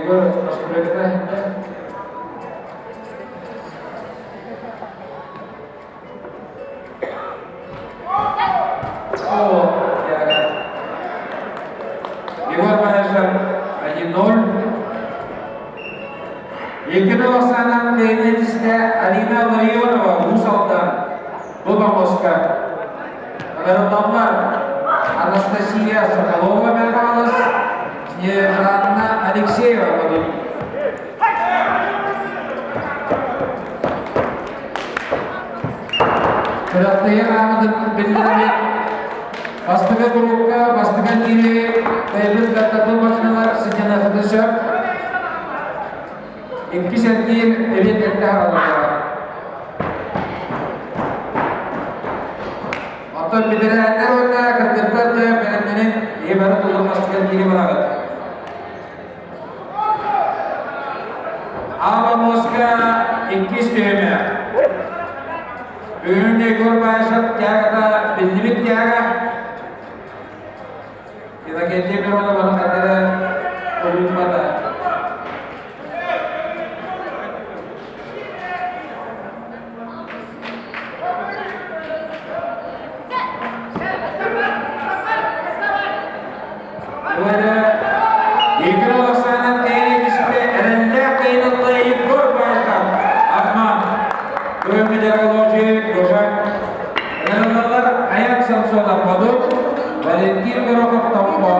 Егор настройката иһиннэ. О, тяга. Егор Баишев 1-0. Екені Оксанан кэйнетисте Алина Ларионова Уус Алдан бу помостка. Ыҥырыллаллар Анастасия Соколова Михайловс, Снежанна Алексеева Модун. Күрэхтэһии хаамытын биллэрбит бастакы курукка бастакы киири бэйэбит каттарбыт машиналар сынньаныаххытын сөп. Иккис эргиир эбиэт эрдэ хаалаллара. Оттон бэтэрээннэр уонна кыргыттар да бэлэмнэнин ийэ бары туллар бастакы киири бараҕыт. Аала муоска иккис түһүмэх. Бүгүн Егор Баишев тягата биллибит тяга. Иннокентий Миронов ону ханна тулутмата. Игорь Александр Кэйрикискэ эрэллээх кыайыылла Егор Баишев Амма Көмүдэрология Гоша Ыҥырыллаллар Аян Самсонов Модут, Валентин Горохов Томпо.